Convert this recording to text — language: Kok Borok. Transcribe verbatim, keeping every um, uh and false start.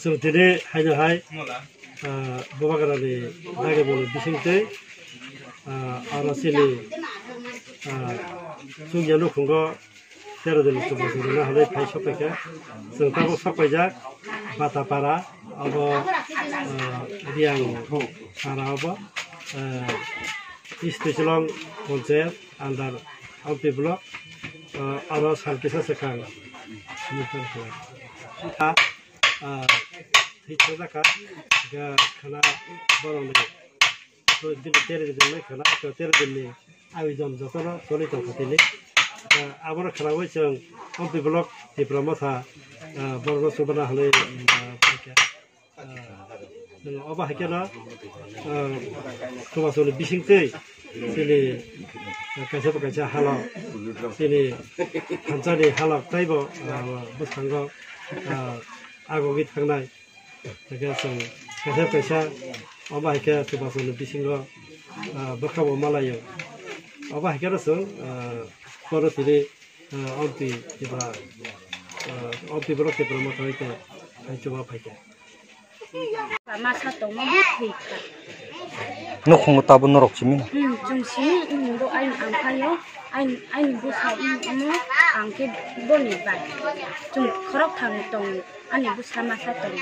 Chwng tini haino hai, ah, Bubagrani dagi bolo bisingtwi, ah, oro chini, ah, chukya nukhungo tero din chwng rwna hwnwi phai sokphaikha. Chwng tabuk sokpaijak Batapara, abo, ah, Riyang para abo, ah, East Chilong Panchayat under Ampi Block, ah, aro sal kisa swkang. Ah, ah, thik sojak kha, ga khana borok ni. To bini tere din mai khana, to tere din ni awi jon jotono choli tong kha tini. Ah, abono khana bai chwng Ampi Block Tipra Motha, ah, borok no chubana hwnwi, ah, phaikha. Ah, obo hai kheno, ah, chubachu ni bisingtwi chini, ah, kaisa bo kaisa halok, chini thansa ni halok teibo, ah, bwskango, ah, agogwi thangnai. Hingke chwng kaisa kaisa obo hai khe chubachu ni bisingo, ah, bwkha bo malaio. Obo hai kheno chwng, ah, poro tini, ah, Ampi Tipra, ah, Ampi Block Tipra Motha hai khe hai chuba phaikha. Masa tongma bo thwi kha. Nukhungo tabuk norok simi? Hmm, chwng simi, hmm, bo aini ang phaio, aini, aini bwsa, hmm, omo ang khe boni bai. Chwng khorok thang tong, ani bwsa masa tong.